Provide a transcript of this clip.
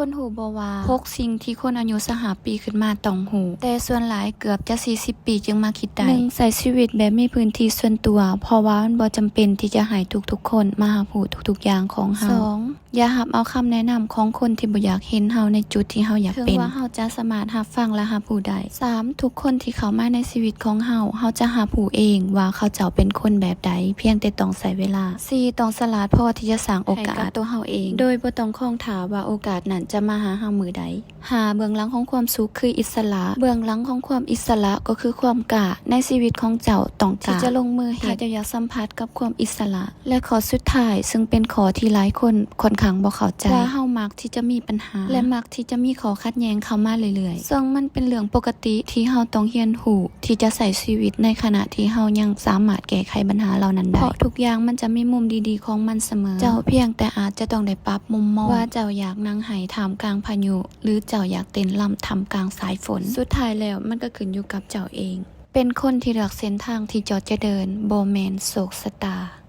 ຄົນຮູ້ບໍ່ວ່າ ຫົກສິ່ງທີ່ຄົນອາຍຸຊາວຫ້າປີຂຶ້ນມາຕ້ອງຮູ້, ແຕ່ສ່ວນຫຼາຍເກືອບຈະສີ່ສິບປີຈຶ່ງມາຄິດໄດ້. ໜຶ່ງ, ໃຊ້ຊີວິດແບບມີພື້ນທີ່ສ່ວນຕົວ, ເພາະວ່າມັນບໍ່ຈຳເປັນທີ່ຈະໃຫ້ທຸກໆຄົນມາຮັບຮູ້ທຸກໆຢ່າງຂອງເຮົາ. ສອງ, ຢ່າຮັບເອົາຄຳແນະນຳຂອງຄົນທີ່ບໍ່ຢາກເຫັນເຮົາໃນຈຸດທີ່ເຮົາຢາກເປັນ, ເຖິງວ່າເຮົາຈະສາມາດຮັບຟັງ ແລະ ຮັບຮູ້ໄດ້. ສາມ, ທຸກຄົນທີ່ເຂົ້າມາໃນຊີວິດຂອງເຮົາ, ເຮົາຈະຮັບຮູ້ເອງວ່າເຂົາເຈົ້າເປັນຄົນແບບໃດ, ພຽງແຕ່ຕ້ອງໃຊ້ເວລາ. ສີ່, ຕ້ອງສະຫຼາດພໍທີ່ຈະສ້າງໂອກາດໃຫ້ກັບຕົວເຮົາເອງ, ໂດຍບໍ່ຕ້ອງຄອງຖ້າວ່າໂອກາດນັ້ນຈະມາຫາເຮົາມື້ໃດ. ຫ້າ, ເບື້ອງຫຼັງຂອງຄວາມສຸກຄືອິດສະຫຼະ. ເບື້ອງຫຼັງຂອງຄວາມອິດສະຫຼະກໍຄືຄວາມກ້າໃນຊີວິດຂອງເຈົ້າ. ຕ້ອງກ້າທີ່ຈະລົງມືເຮັດ ຖ້າເຈົ້າຢາກສຳຜັດກັບຄວາມອິດສະຫຼະ. ແລະ ຂໍ້ສຸດທ້າຍ, ຊຶ່ງເປັນຂໍ້ທີ່ຫຼາຍຄົນຂ້ອນຂ້າງບໍ່ເຂົ້າໃຈ, ວ່າເຮົາມັກທີ່ຈະມີບັນຫາ ແລະ ມັກທີ່ຈະມີຂໍ້ຂັດແຍ່ງເຂົ້າມາເລື້ອຍໆ, ເຊິ່ງມັນເປັນເລື່ອງປົກກະຕິທີ່ເຮົາຕ້ອງຮຽນຮູ້ທີ່ຈະໃຊ້ຊີວິດໃນຂະນະທີ່ເຮົາຍັງສາມາດແກ້ໄຂບັນຫາເຫຼົ່ານັ້ນໄດ້, ເພາະທຸກຢ່າງມັນຈະມີມຸມດີໆຂອງມັນສະເໝີ. ເຈົ້າພຽງແຕ່ອາດຈະຕ້ອງໄດ້ປັບມຸມມອງ, ວ່າເຈົ້າຢາກນັ່ງໄໄຫ້ທ່າມກາງພາຍຸ ຫຼື ເຈົ້າຢາກເຕັ້ນລຳທ່າມກາງສາຍຝົນ. ສຸດທ້າຍແລ້ວ ມັນກໍຂຶ້ນຢູ່ກັບເຈົ້າເອງ. ເປັນຄົນທີ່ເລືອກເສັ້ນທາງທີ່ເຈົ້າຈະເດີນ, ບໍ່ແມ່ນໂຊກຊະຕາ.